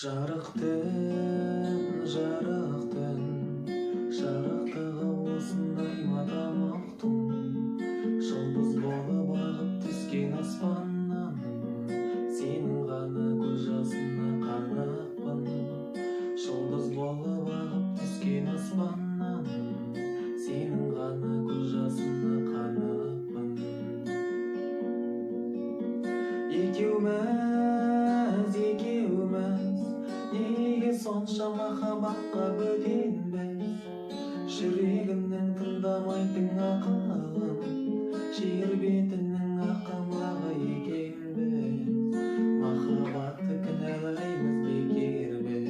Жарық түн, жарық түн, жарықтығы осындай ма тамақтың? Жұлдыз болып ағып түскен аспаннан, сенің ғана көз жасыңа қанықпын. Жұлдыз болып ағып түскен аспаннан, сенің ғана көз жасыңа қанықпын. Екеуміз, екеуміз, неге сонша махаббатқа бөтенбіз? Жүрегімнің тыңдамайтын ақылын, жер бетінің ақымағы екенбіз. Махаббатты кінәлаймыз бекер біз.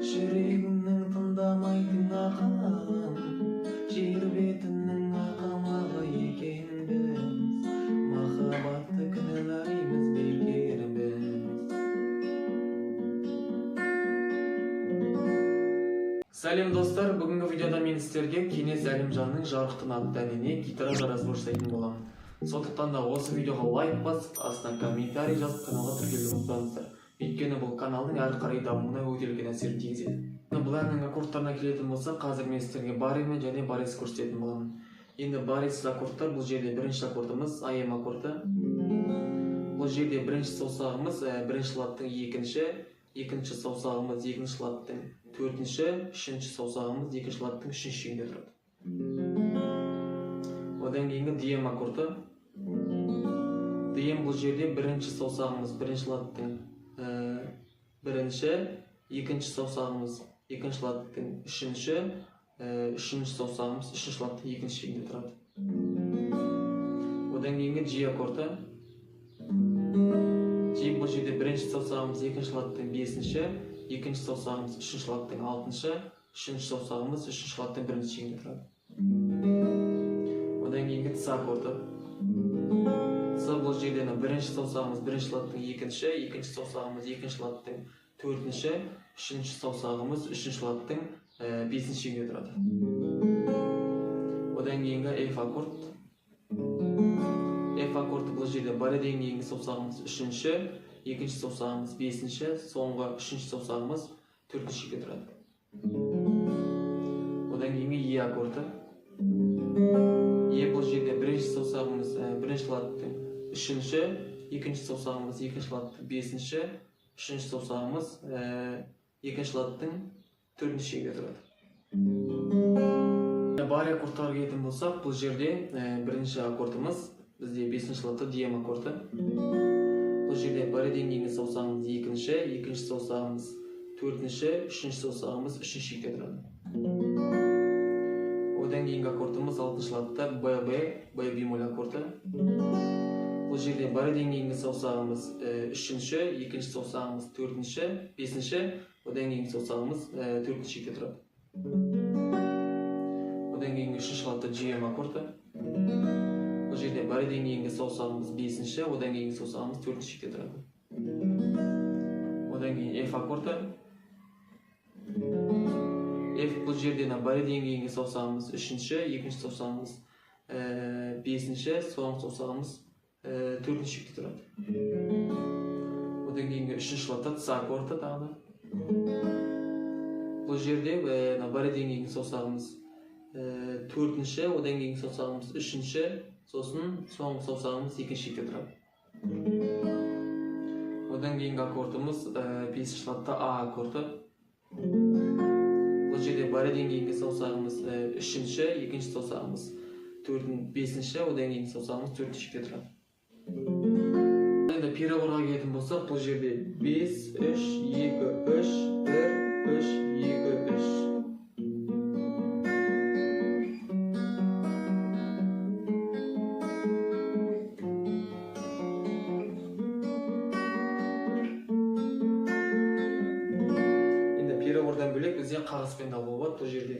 Жүрегімнің тыңдамайтын ақылын, жер бетінің ақымағы екенбіз. Махаббатты кінәлаймыз бекер біз. Сәлем достар, бүгінгі видеода мен сіздерге Кеңес Әлімжанның Жарық түн атты әніне гитарада разбор жасайтын боламын. Сондықтан да осы видеоға лайк басып, астына комментарий жазып, каналға тіркелуді ұмытпаңыздар. Өйткені бұл каналдың әрі қарай дамуына өте үлкен әсерін тигізеді. Бұл әннің аккордтарына келетін болсақ, қазір мен сіздерге баремен және барес көрсететін боламын. Енді баресіз аккордтар, бұл жерде бірінші аккордымыз АМ аккорды. Бұл жерде бірінші саусағымыз бірінші ладтың екінші, екінші саусағымыз екінші ладтың төртінші, үшінші саусағымыз екінші ладтың үшінші шегінде тұрады. Одан кейінгі ДМ аккорды. ДМ бұл жерде бірінші саусағымыз бірінші ладтың бірінші, екінші саусағымыз екінші ладтың үшінші, үшінші саусағымыз үшінші ладтың екінші шегінде тұрады. Одан кейінгі G аккорды. G бұл жерде бірінші саусағымыз екінші ладтың бесінші, екінші саусағымыз үшінші ладтың алтыншы, үшінші саусағымыз үшінші ладтың бірінші шегінде тұрады. Одан кейінгі С аккорды. С бұл жерде бірінші саусағымыз бірінші ладтың екінші, екінші саусағымыз екінші ладтың төртінші, үшінші саусағымыз үшінші ладтың бесінші шегінде тұрады. Одан кейінгі F аккорд. F аккорды бұл жерде бареден кейінгі саусағымыз үшінші, екінші саусағымыз бесінші, соңғы үшінші саусағымыз төртінші шегінде тұрады. Одан кейінгі Е аккорды. Е бұл жерде бірінші саусағымыз бірінші ладтың үшінші, екінші саусағымыз екінші ладтың бесінші, үшінші саусағымыз екінші ладтың төртінші шегінде тұрады. Баре аккордтарға келетін болсақ, бұл жерде бірінші аккордымыз бізде бесінші ладта ДМ аккорды. Бұл жерде бареден кейінгі саусағымыз екінші, екінші саусағымыз төртінші, үшінші саусағымыз үшінші шекте тұрады. Одан кейінгі аккордымыз алтыншы ладта Б, Б, Б бемоль аккорды. Бұл жерде бареден кейінгі саусағымыз үшінші, екінші саусағымыз төртінші, бесінші, одан кейінгі саусағымыз төртінші шекте тұрады. Одан кейінгі үшінші ладта GM аккорды. Бұл жерде бареден кейінгі саусағымыз бесінші, одан кейінгі саусағымыз төртінші шекте тұрады. Одан кейін F аккорды. F бұл жерде бареден кейінгі саусағымыз үшінші, екінші саусағымыз бесінші, соңғы саусағымыз төртінші шекте тұрады. Одан кейінгі үшінші ладта С аккорды тағы да. Бұл жерде бареден кейінгі саусағымыз төртінші, одан кейінгі саусағымыз үшінші, сосын соңғы саусағымыз екінші шекте тұрады. Одан кейінгі аккордымыз бесінші ладта А аккорды. Бұл жерде бареден кейінгі саусағымыз үшінші, екінші саусағымыз бесінші, одан кейінгі саусағымыз төртінші шекте тұрады. Енді переборға келетін болсақ, бұл жерде 5, 3, 2, 3, 1, 3, 2, 3. Енді перебордан бөлек бізде қағыспен де алуға болады. Бұл жерде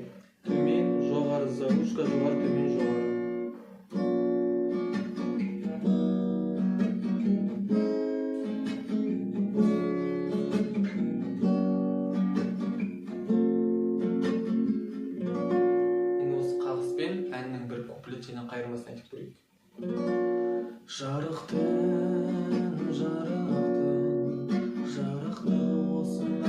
төмен, жоғары, заглушка, жоғары, төмен, жоғары. Енді осы қағыспен әннің бір куплет және қайырмасын айтып көрейік. Жарық түн, жарық түн, жарықтығы осындай.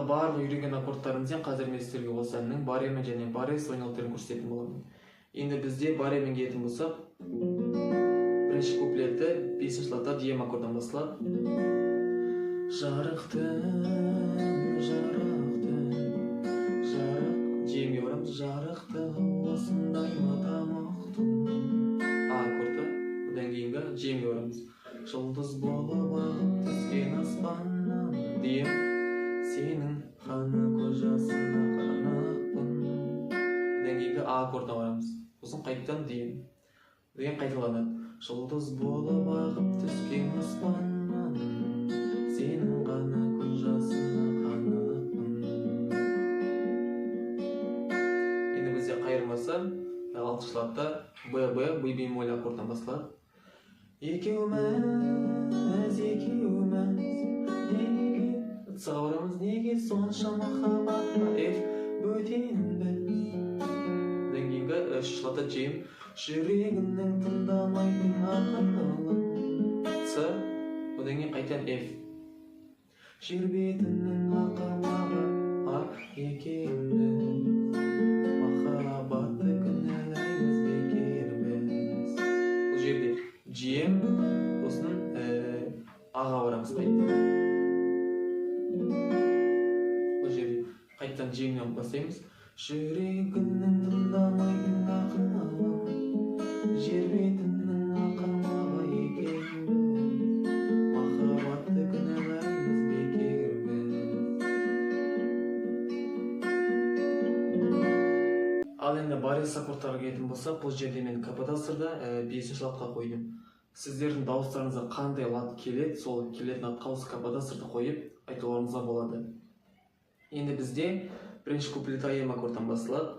Барлық үйренген аккордтарымызбен қазір мен сіздерге осы әннің баремен және барес ойнау түрін көрсететін боламын. Енді бізде баремен келетін болсақ, бірінші куплеті бесінші ладта Dm аккордынан басталады. Жарық түн, жарық түн, жарық. Gm-ге барамыз. Жарықтығы осындай ма тамұқтың? А аккорды. Одан кейінгі Gm-ге барамыз. Жұлдыз болып ағып түскен аспаннан, Dm. Сенің ғана көз жасыңа қанықпын. Одан кейінгі А аккордына барамыз, сосын қайтадан Dm деген қайталанады. Жұлдыз болып ағып түскен аспаннан, сенің ғана көз жасыңа қанықпын. Енді бізде қайырмасы алтыншы ладта Б, Б, Б бемоль аккордынан басталады. Екеуміз, екеуміз неге? С-ға барамыз. Неге сонша махаббатқа, F, бөтенбіз? Одан кейінгі үшінші ладта Gm. Жүрегіңнің тыңдамайтын ақылын, С. Одан кейін қайтадан F. Жер бетінің ақымағы А екенбіз, махаббатты кінәлаймыз бекер біз. Бұл жерде Gm, сосын А-ға барамыз қайтадан. Бұл жерде қайтадан Gm-нен бастаймыз. Жүрегіңнің тыңдамайтын ақылын, жер бетінің ақымағы екенбіз, махаббатты кінәлаймыз бекер біз. Ал енді барес аккордтарға келетін болсақ, бұл жерде мен каподастрда бесінші ладқа қойдым. Сіздердің дауыстарыңызға қандай лад келеді, сол келетін ладқа осы каподастрды қойып айтуларыңызға болады. Енді бізде бірінші куплет Ам аккордтан басталады.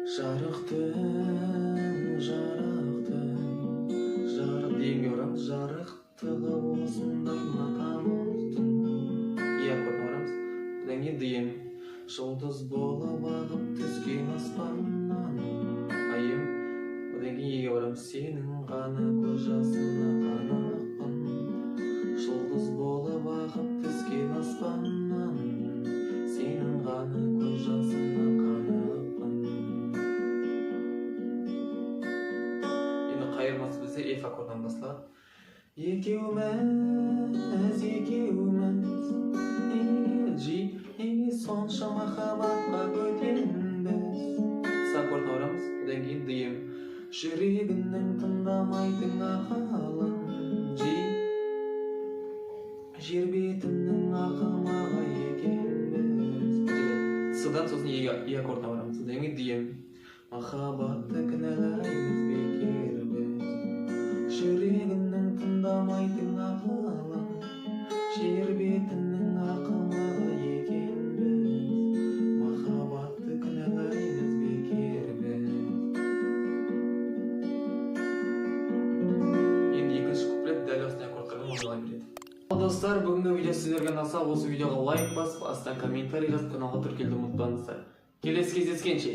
Жарық түн, жарық түн, жарық. Дегенге барамыз. Жарықтығы осындай ма тамұқтың? Е аккордына барамыз. Одан кейін Dm. Жұлдыз болып ағып түскен аспаннан, Ам. Одан кейін Еге барамыз. Сенің ғана көз жасыңа қанықпын. Жұлдыз болып ағып түскен аспаннан, сенің ғана көз жасыңа қанықпын. Енді қайырмасы бізде F аккордынан басталады. Екеуміз, екеуміз неге, G, неге сонша махаббатқа бөтенбіз? С аккордына барамыз. Одан кейін Dm. Жүрегіңнің тыңдамайтын ақылын, G. Жер бетінің ақымағы екенбіз. С-дан сосын Е, Е аккордына барамыз. Одан кейін Dm. Махаббатты кінәлаймыз бекер біз. Жүрегіңнің тыңдамайтын ақылын, жер бетінің ақымағы екенбіз, махаббатты кінәлаймыз бекер біз. Енді екінші куплет дәл осындай аккордтармен ойнала береді. Ал достар, бүгінгі видео сіздерге ұнаса, осы видеоға лайк басып, астына комментарий жазып, каналға тіркелуді ұмытпаңыздар. Келесі кездескенше!